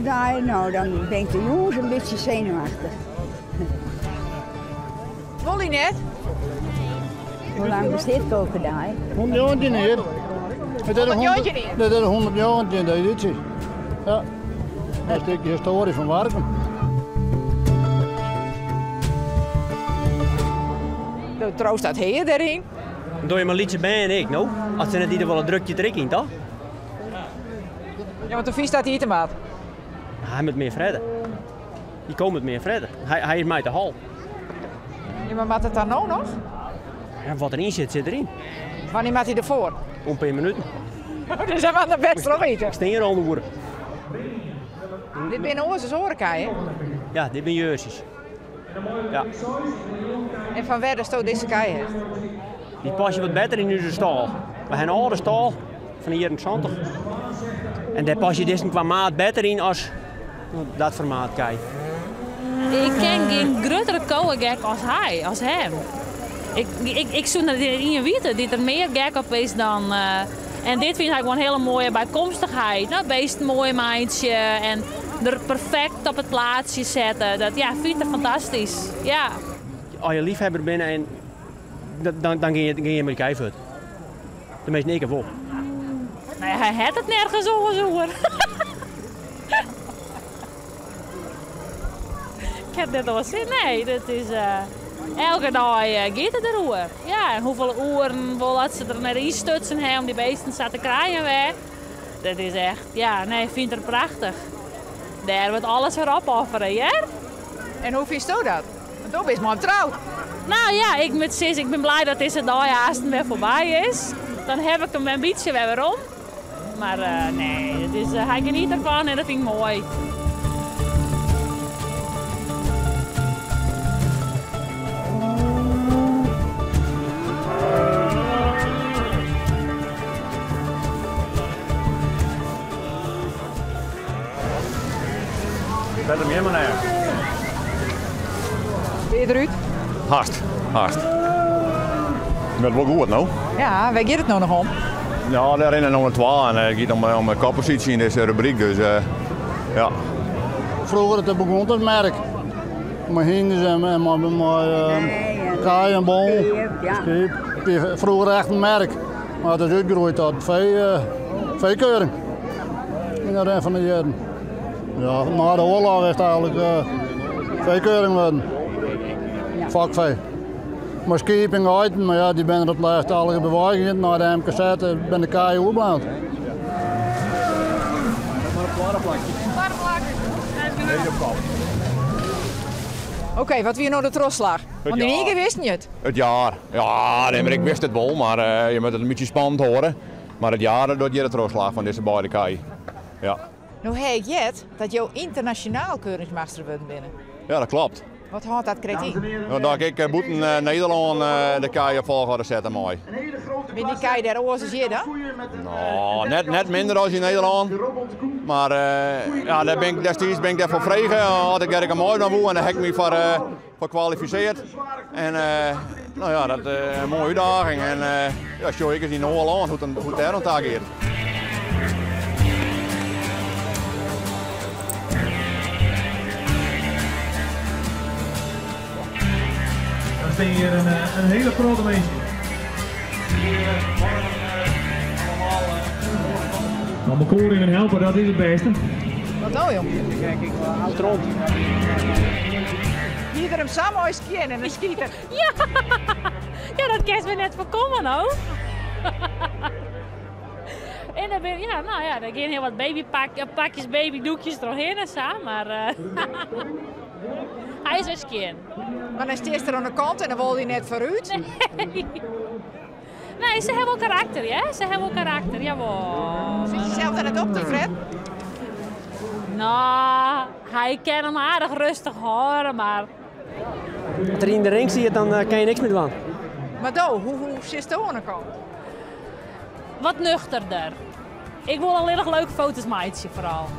kokedei, no dan bin ik de jûns in bytsje senuwachtich. Wol hy net? Hoe lang bestiet kokedei? 119 jier. 119 jier? Dit is de 119e edysje. Ja. Dat is in stikje histoarje fan Warkum. Do troost dat hear deryn. Dan doe je mar lytse bern ek, no? As se net ite wolle, druk je it der ek yn, toch? Ja, want do fynst dat hy ite moat. Hy moat mear frette. Dy ko moat mear frette. Hy, hy is my te hol. Ja, mar moat it dan no noch? Ja, wat deryn sit, sit deryn. Wannear moat hy derfoar? Oer in pear minuten. Dus hy moat noch bêst troch ite. Ik stean hjir al in oere. Dit binne oars as oare kij, hè? Ja, dit binne Jerseys. Ja. En fan wêr datsto dizze kij hast? Dy passe wat better yn ús stâl. We ha in âlde stâl fan de jierren 70. En dêr passe dizzen kwa maat better yn as dat formaat kij. Ik ken gjin gruttere kowegek as hy, as him. Ik, ik, ik soe net ien witte dy't der mear gek op is dan. Uh, en dit fynt hy gewoan in hiele moaie bykomstichheid. No, beesten moai meitsje en der perfekt op it plaatsje sette. Dat ja, fynt er fantastysk. Ja. As je liefhebber binne en dan, dan gean je, gean je mei de kij fuort. De measten ik wol. Nee, hy hat it nergens oars oer. Ik ha it net oars sin. Nee, dat is, uh, elke dei uh, giet it deroer. Ja, en hoefolle oeren wol dat se der net ynstutsen ha om dy beesten sa te krijen wer. Dat is echt, ja, nee, fynt er prachtich. Dêr wurdt alles foar opoffere, hear. En hoe fynsto dat? Want do bist mei him troud. Nou ja, ik moat sizze, ik bin blij dat dizze dei aansten wer foarby is. Dan ha ik him in bytsje wer werom. Mar uh, nee, it is, uh, hy geniet derfan en dat fyn ik moai. Zet hem hier maar neer. Ben je eruit? Hast, hast. It wol goed no. Ja, wêr giet it no noch om? Ja, dêr rinne noch twa en it giet om, om de kopposysje yn dizze rubryk. Dus uh, ja. Froeger it begûn as merk. Mei hynders en, en mei, mei uh, kij en bol. Skiep. Froeger echt in merk. Mar it is útgroeid tot fee, uh, feekeuring. Yn de rin fan de jierren. Ja, nei de oarloch is it eigentlik uh, feekeuring wurden. Fokfee. Mei skiep en geiten, mar ja, dy binne der op it lêst allegear by wei gien. Nei de MKZ binne de kij oerbleaun. Twadde plak. Oké, wat wie no de trochslach? Want yn ien kear wisten je it. It jaar. Ja, nee, mar ik wist it wol, mar uh, je moatte it in bytsje spannend hâlde. Mar it jaar dat hjir de trochslach fan dizze beide kij. Ja. No ha ik heard dat jo ynternasjonaal keuringsmaster wurden binne. Ja, dat kloppet. Wat hâldt dat krekt yn? No, dat ik bûten Nederlân de kij op folchoarder sette mei. Binne dy kij dêr oars as hjir dan? No, net, net minder as yn Nederlân. Mar uh, ja, dêr bin ik, destiids bin ik dêrfoar frege oft ik dêr ek oan meidwaan woe en dêr ha ik my foar, uh, foar kwalifisearre. En uh, no ja, dat is in moaie útdaging. En uh, ja, sjoch ik ris yn in oar lân hoe't it dêr oan ta giet. Dan stean hjir in, in hiele protte minsken. Om elkoar yn helpe, dat is it bêste. Wat no, jong? Stront. Hie er him sa moai skjin en dan skiet er. Ja, ja dat kinst wer net foarkomme, no. En dan bin, ja, no ja, der gean hiel wat babypak, pakjes babydoekjes trochhinne sa, mar uh, hy is wer skjin. Mar dan stiest er oan de kant en dan wol hy net foarút. Nee. Nee, se hawwe wol karakter, ja. Se hawwe wol karakter, jawol. Sit je sels der net op te fretten? No, hy kin him aardich rêstich hâlde, mar... As er yn de ring siet, dan kin je niks mear dwaan. Mar do, hoe, hoe sitsto oan de kant? Wat nuchterder. Ik wol allinnich leuke foto's meitsje foaral.